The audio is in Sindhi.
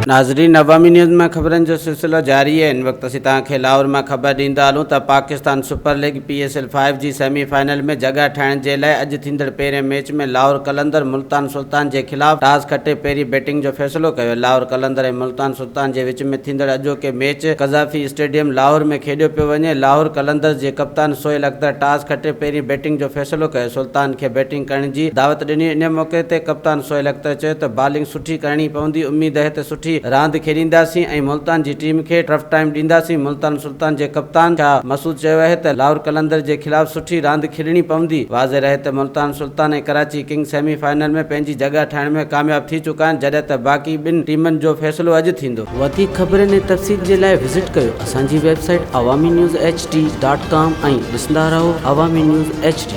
ناظرين عوامي نيوز مان خبرن جو سلسلو جاري آهي هن وقت اسين توهان کي لاهور مان خبر ڏيندا هلون ته Pakistan super league P S L five جي سيمي فائنل ۾ جڳهه ٺاهڻ جي لاء اڄ ٿيندڙ پهرين ميچ ۾ لاهور قلندر ملتان سلطان جي خلاف ٽاس کٽي پهرين بيٽنگ جو فيصلو ڪيو. لاهور قلندر ۽ ملتان سلطان جي وچ ۾ ٿيندڙ اڄوڪي ميچ قذافي اسٽيڊيم لاهور ۾ کيڏيو پيو وڃي. لاهور قلندرز جي ڪپتان سهيل اختر ٽاس کٽي پهرين بيٽنگ جو فيصلو ڪيو. سلطان کي بيٽنگ ڪرڻ جي دعوت ڏني. ان موقعي تي ڪپتان سهيل اختر چيو ته بالنگ سٺي ڪرڻي پوندي، اميد اهي ته سٺي راند کيڏينداسين ۽ ملتان جي ٽيم کي ٽف ٽائيم ڏينداسين. ملتان سلطان جي ڪپتان شاهه مسعود چيو اهي ته لاهور قلندر جي خلاف سٺي راند کيڏڻي پوندي. واضح رهي ته Multan Sultan ۽ Karachi king semi final ۾ پنهنجي جڳهه ٺاهڻ ۾ ڪامياب ٿي چڪا آهن جڏهن ته باقي ٻن ٽيمن جو فيصلو اڄ ٿيندو. وڌيڪ خبرن ۽ تفصيل جي لاء وزٽ ڪيو اسان جي website Awami news H D dot com ۽ ڏسندا رهو عوامي نيوز ايڇ ڊي.